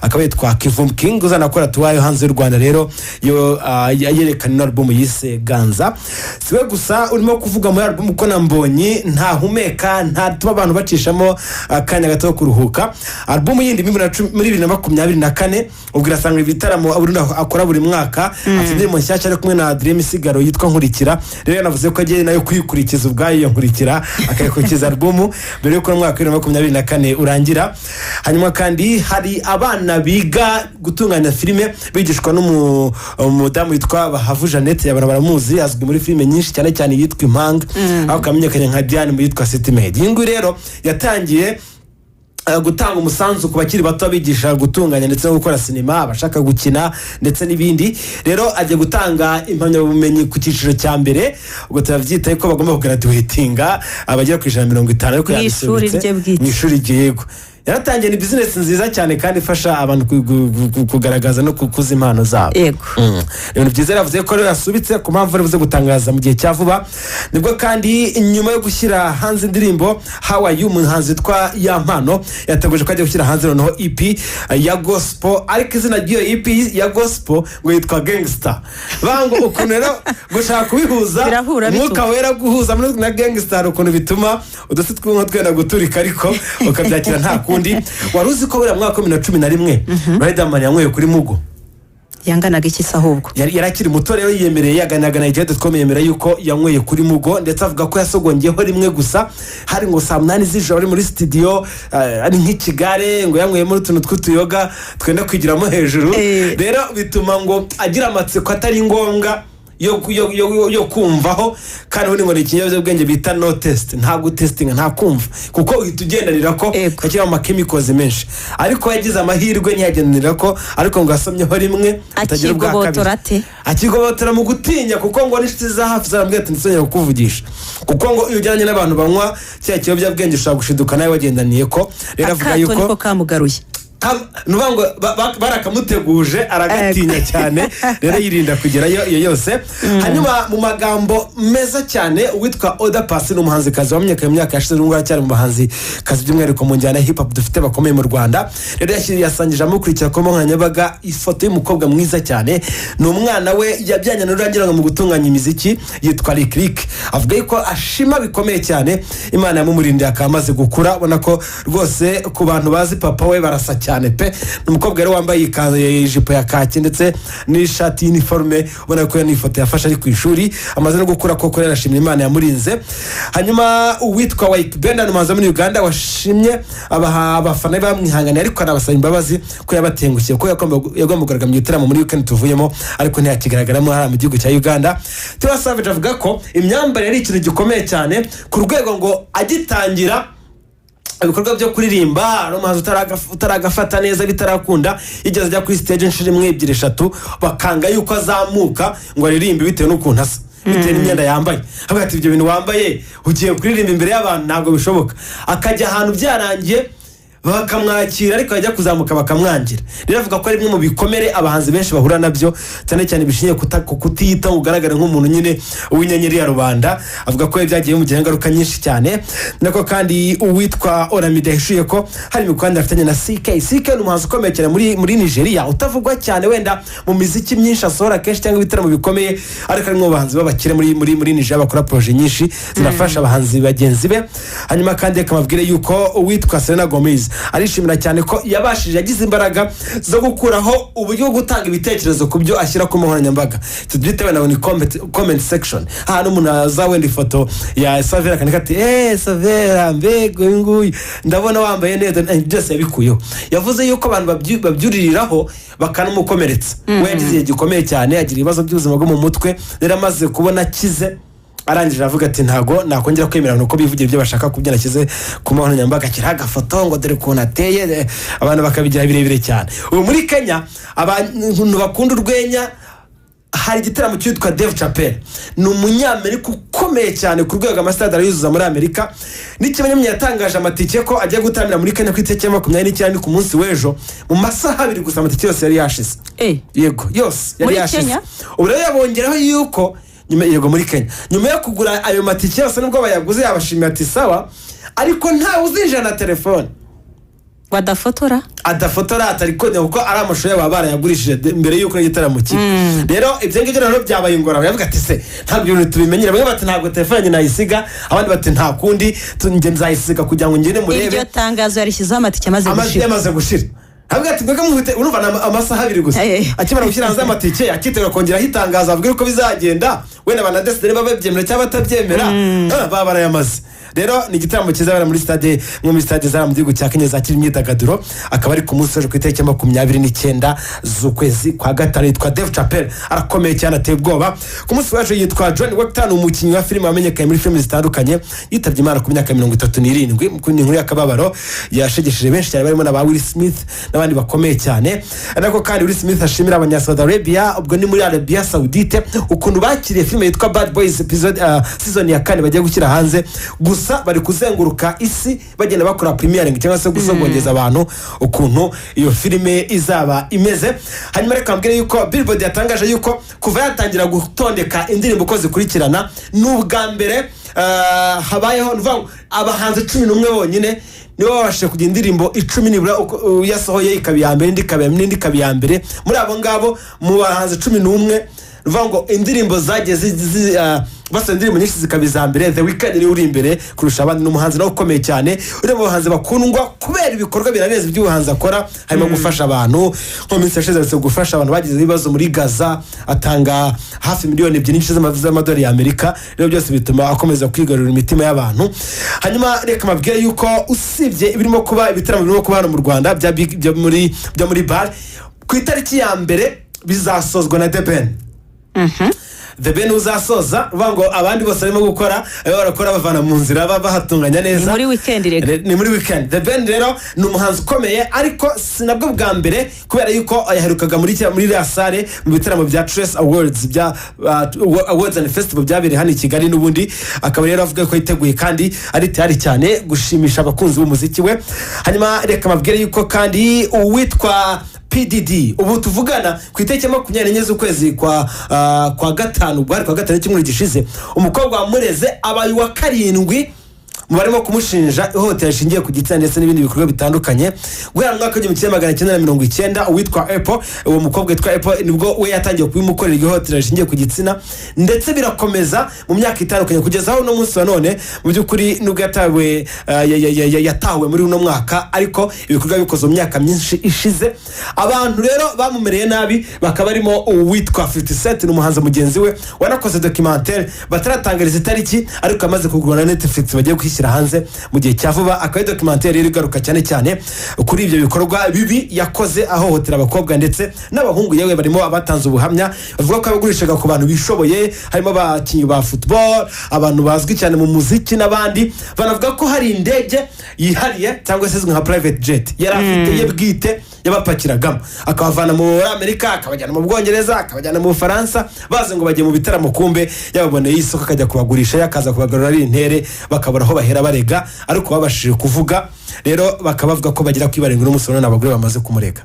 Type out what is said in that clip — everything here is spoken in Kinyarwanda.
Akaba yitwa Kivumbi King, uzanakora tour yo hanze y'u Rwanda. Rero yo yerekana ino alubumu yise Ganza. Si we gusa urimo kuvuga muri alubumu, ko na Mbonyi ntahumeka, ntatuma abantu bacishamo akanya gato ko kuruhuka. Alubumu yindi muri 2024, ubwo irasanga ibitaramo Burundi akora buri mwaka. Afite indirimbo nshyashya ari kumwe na Adrien Misigaro yitwa Nkurikira. Rero yanavuze ko agiye nayo kuyikurikiza ubwayo iyo Nkurikira, akayikurikiza alubumu mbere y'uko umwaka wa 2024 urangira. Hanyuma kandi hari abana biga gutunganya filime, bigishwa n'umudamu witwa Bahavu Jeannette. Abantu baramuzi, azwi muri filime nyinshi, cyane cyane iyitwa Impanga, aho kamenyekanye nka Diane mu yitwa City Maid. Iyi ngiyi rero yatangiye gutanga umusanzu ku bakiri bato, abigisha gutunganya ndetse no gukora sinema, abashaka gukina ndetse n'ibindi. Rero agiye gutanga impamyabumenyi ku cyiciro cya mbere, ubwo turabyita ko bagomba kugraduatinga abagera ku 150, ariko Mu ishuri yabisubitse. rye bwite. Mu ishuri rye, yego. Yaratangiye, ni bizinesi nziza cyane kandi ifasha abantu kugaragaza no gukuza impano zabo. Ibintu byiza. Yavuze ko rero yasubitse ku mpamvu ari buze gutangaza mu gihe cya vuba. Nibwo kandi nyuma yo gushyira hanze indirimbo "How Are You", umuhanzi witwa Yampano yateguje ko agiye gushyira hanze noneho EP ya gospel, ariko izina ry'iyo EP ya gospel ngo yitwa Gangster. Ngo ukuntu rero gushaka kubihuza Birahura Umwuka bituba. Wera guhuza na gangster, ukuntu bituma udusi tw'inka twenda guturika, ariko ukabyakira nta kundi. Wari uzi ko buriya mu mwaka wa 2011 Riderman yanyweye kuri mugo? Yanganaga iki se ahubwo? Yari akiri muto. Rero yiyemereye, yaganiraga na igihe.com, yemera yuko yanyweye kuri mugo, ndetse avuga ko yasogongeyeho rimwe gusa. Hari ngo saa 8 z'ijoro, ari muri studio, ari nk'ikigare, ngo yanyweyemo n'utuntu tw'utuyoga twenda kwigiramo hejuru. Rero bituma ngo agira amatsiko atari ngombwa yo kumvaho. Kandi ubundi ngo ni ikiyobyabwenge bita no taste, nta gutestinga, nta kumva, kuko uhita ugendanira ko kashyiramo amachemicals menshi. Ariko yagize amahirwe ntiyagendanira ko, ariko ngo asomyeho rimwe atagira ubwa kabiri. Akigobotora ate? Akigobotora mu gutinya, kuko ngo n'inshuti za hafi zarambwiye ati: "Ntizongere kukuvugisha", kuko ngo iyo ujyanye n'abantu banywa kiriya kiyobyabwenge ushobora gushiduka nawe wagendaniye ko. Rero avuga Akato yuko niko kamugaruye. Ni ukuvuga ngo barakamuteguje aragatinya cyane, rero yirinda kugerayo iyo yose. Hanyuma mu magambo meza cyane, uwitwa Oda Paccy ni umuhanzikazi wamenyekanye mu myaka yashize, n'ubwo aracyari mu bahanzikazi, by'umwihariko mu njyana ya hip hop dufite bakomeye mu Rwanda. Rero yasangije amukurikira ku mbuga nkoranyambaga ifoto y'umukobwa mwiza cyane. Ni umwana we yabyanye na rurangira mu gutunganya imiziki, yitwa Lick Lick. Avuga yuko ashima bikomeye cyane Imana yamumurindiye, akaba amaze gukura. Ubona ko rwose ku bantu bazi papa we barasa cyane pe. Ni umukobwa rero wambaye ikanzu, ijipo ya kaki ndetse n'ishati y'iniforume. Ubona ko iyo ni ifoto yafashe ari ku ishuri, amaze no gukura koko. Rero arashimira Imana yamurinze. Hanyuma uwitwa Ykee Benda ni umuhanzi wo muri Uganda washimye abafana be bamwihanganiye, ariko anabasaba imbabazi ko yabatengushye, ko yagomba kugaragara mu gitaramo muri weekend tuvuyemo, ariko ntiyakigaragaramo hariya mu gihugu cya Uganda. Tiwa Savage avuga ko imyambarire ari ikintu gikomeye cyane, ku rwego ngo agitangira ibikorwa byo kuririmba ari umuhanzi utaragafata neza, bitarakunda, yigeze ajya kuri stage inshuro imwe, ebyiri, eshatu, bakanga yuko azamuka ngo aririmbe bitewe n'ukuntu asa, bitewe n'imyenda yambaye. Avuga ati: "Ibyo bintu wambaye ugiye kuririmba imbere y'abantu, ntabwo bishoboka." Akajya ahantu byarangiye bakamwakira, ariko yajya kuzamuka bakamwangira. Rero avuga ko ari bimwe mu bikomere abahanzi benshi bahura nabyo, cyane cyane bishingiye ku kutiyitaho ngo ugaragare nk'umuntu nyine w'inyenyeri ya rubanda. Avuga ko byagiye bimugiraho ingaruka nyinshi cyane. Nako kandi uwitwa Olamide yahishuye ko hari imikoranire afitanye na CK. CK ni umuhanzi ukomeye cyane muri Nigeria, utavugwa cyane wenda mu miziki myinshi asohora kenshi cyangwa ibitaramo bikomeye, ariko ari mu bahanzi b'abakire muri Nigeria, bakora projets nyinshi zinafasha abahanzi bagenzi be. Hanyuma kandi reka mbabwire yuko uwitwa Selena Gomez arishimira cyane ko yabashije, yagize imbaraga zo gukuraho uburyo bwo gutanga ibitekerezo ku byo ashyira ku mbuga nkoranyambaga, tubyite wenda ni comment section, ahantu umuntu aza wenda ifoto ya Savera akandika ati: "Eee, Savera, mbega uyu nguyu ndabona wambaye neza." Byose yabikuyeho. Yavuze yuko abantu babyuririraho bakanamukomeretsa. We yagize igihe gikomeye cyane, agira ibibazo by'ubuzima bwo mu mutwe. Rero amaze kubona akize, arangije aravuga ati: "Ntago nakongera kwemera abantu ko bivugira ibyo bashaka ku byo nashyize ku mbuga nkoranyambaga." Ashyiraho agafoto ngo dore ukuntu ateye, abantu bakabigira birebire cyane. Ubu muri Kenya abantu bakunda urwenya, hari igitaramo cyitwa Dave Chappelle. Ni umunyamerika ukomeye cyane ku rwego amasitade arayuzuza muri Amerika. N'ikimenyamenya, yatangaje amatike ko agiye gutaramira muri Kenya ku itariki ya 29, ku munsi w'ejo. Mu masaha 2 gusa amatike yose yari yashize. Yego, yose yari Muri yashize. Kenya? Ubu rero yabongeraho yuko nyuma, yego, muri Kenya, nyuma yo kugura ayo matike yose, nubwo bayaguze yabashimiye ati: "Sawa", ariko ntawe uzinjira na telefone. Ngo adafotora. Adafotora, atari kongera, kuko ari amashusho yabo baba barayagurishije mbere y'uko igitaramo kiba. Rero ibyo ngibyo rero byabaye ingorabahizi. Baravuga ati: "Se ntabwo ibintu tubimenyera?" Bamwe bati: "Ntabwo telefone yanjye nayisiga." Abandi bati: "Nta kundi, njye nzayisiga kugira ngo ngende murebe." Iryo tangazo yarishyizeho amatike amaze amaze gushira. Yamaze gushira. Avuga ati: "Mwebwe mufite, urumva ni amasaha 2 gusa." Akimara gushyira hanze amatike, akitegura kongeraho itangazo abwira uko bizagenda, wenda banadeside niba babyemera cyangwa batabyemera, baba barayamaze. Rero ni igitaramo kizabera muri stade, imwe muri stade zari mu gihugu cya Kenya zakira imyidagaduro, akaba ari ku munsi w'ejo ku itariki ya 29 z'ukwezi kwa gatanu. Yitwa Dave Chappelle, arakomeye cyane, ateye ubwoba. Ku munsi w'ejo yitwa John Wactor, ni umukinnyi wa filime wamenyekanye muri filime zitandukanye, yitabye Imana ku myaka 37. Ku inkuru y'akababaro yashegesheje benshi cyane, barimo na ba Will Smith n'abandi bakomeye cyane. Ariko kandi Will Smith ashimira abanya Saudi Arabia, ubwo ni muri Arabia Saudite, ukuntu bakiriye filime yitwa Bad Boys episode, season ya kane bagiye gushyira hanze. Gusa bari kuzenguruka isi bagenda bakora premiering, cyangwa se gusogongeza abantu ukuntu iyo filime izaba imeze. Hanyuma reka mbwire yuko Billboard yatangaje yuko kuva yatangira gutondeka indirimbo uko zikurikirana, ni ubwa mbere habayeho, ni ukuvuga ngo abahanzi 11 bonyine nibo babashije kugira indirimbo 10 nibura uko yasohoye ikaba iya mbere, indi ikaba n'indi ikaba iya mbere. Muri abo ngabo, mu bahanzi 11, ni ukuvuga ngo indirimbo zagiye basohoye indirimbo nyinshi zikaba iza mbere, The Weeknd niwe uri imbere kurusha abandi. Ni umuhanzi nawe ukomeye cyane, uri mu bahanzi bakundwa kubera ibikorwa birarenze by'ubuhanzi akora, harimo gufasha abantu. Nko mu minsi yashize aherutse gufasha abantu bagize ibibazo muri Gaza, atanga hafi miliyoni 2 n'igice z'amadolari y'Amerika. Rero byose bituma akomeza kwigarurira imitima y'abantu. Hanyuma reka mbabwire yuko usibye ibirimo kuba, ibitaramo birimo kuba hano mu Rwanda bya byo muri BAL, ku itariki ya mbere bizasozwa na The Ben. The Ben uzasoza, uvuga ngo abandi bose barimo gukora, barimo barakora bavana mu nzira, bahatunganya neza. Ni muri weekend rega. Ni muri weekend. The Ben rero ni umuhanzi ukomeye, ariko si nabwo bwa mbere, kubera yuko yaherukaga muri iriya salle mu bitaramo bya Trace Awards, bya Awards and Festival byabereye hano i Kigali n'ubundi. Akaba rero avuga ko yiteguye kandi ari tayari cyane gushimisha abakunzi b'umuziki we. Hanyuma reka mbabwire yuko kandi uwitwa PDD, ubu tuvugana ku itariki ya 24 z'ukwezi kwa gatanu, ubwo hari kwa gatanu cyumweru gishize, umukobwa wamureze abaye uwa karindwi mu barimo kumushinja ihohotera rishingiye ku gitsina ndetse n'ibindi bikorwa bitandukanye. Guhera mu mwaka w'1990, uwitwa Apple, uwo mukobwa witwa Apple, nibwo we yatangiye kubimukorera, iryo hohotera rishingiye ku gitsina, ndetse birakomeza mu myaka itandukanye kugeza aho uno munsi wa none. Mu by'ukuri nubwo yatawe muri uno mwaka, ariko ibikorwa bikoze mu myaka myinshi ishize. Abantu rero bamumereye nabi bakaba barimo uwitwa 50 Cent, ni umuhanzi mugenzi we wanakoze documentaire bataratangariza itariki, ariko amaze kugurwa na Netflix, bagiye kwishyira hanze mu gihe cya vuba. Akaba ari documentaire rero igaruka cyane cyane kuri ibyo bikorwa bibi yakoze ahohotera abakobwa ndetse n'abahungu. Yewe, barimo abatanze ubuhamya bavuga ko yabagurishaga ku bantu bishoboye, harimo abakinnyi ba football, abantu bazwi cyane mu muziki n'abandi. Banavuga ko hari indege yihariye, cyangwa se izwi nka private jet, yari afite ye bwite yabapakiragamo, akabavana muri Amerika, akabajyana mu Bwongereza, akabajyana mu Bufaransa, bazi ngo bagiye mu bitaramo, kumbe yababoneye isoko, akajya kubagurisha, yakaza kubagarura ari intere, bakabura aho bahera barega. Ariko babashije kuvuga rero bakaba bavuga ko bagera kuri barindwi n'umunsi, abagore bamaze kumurega.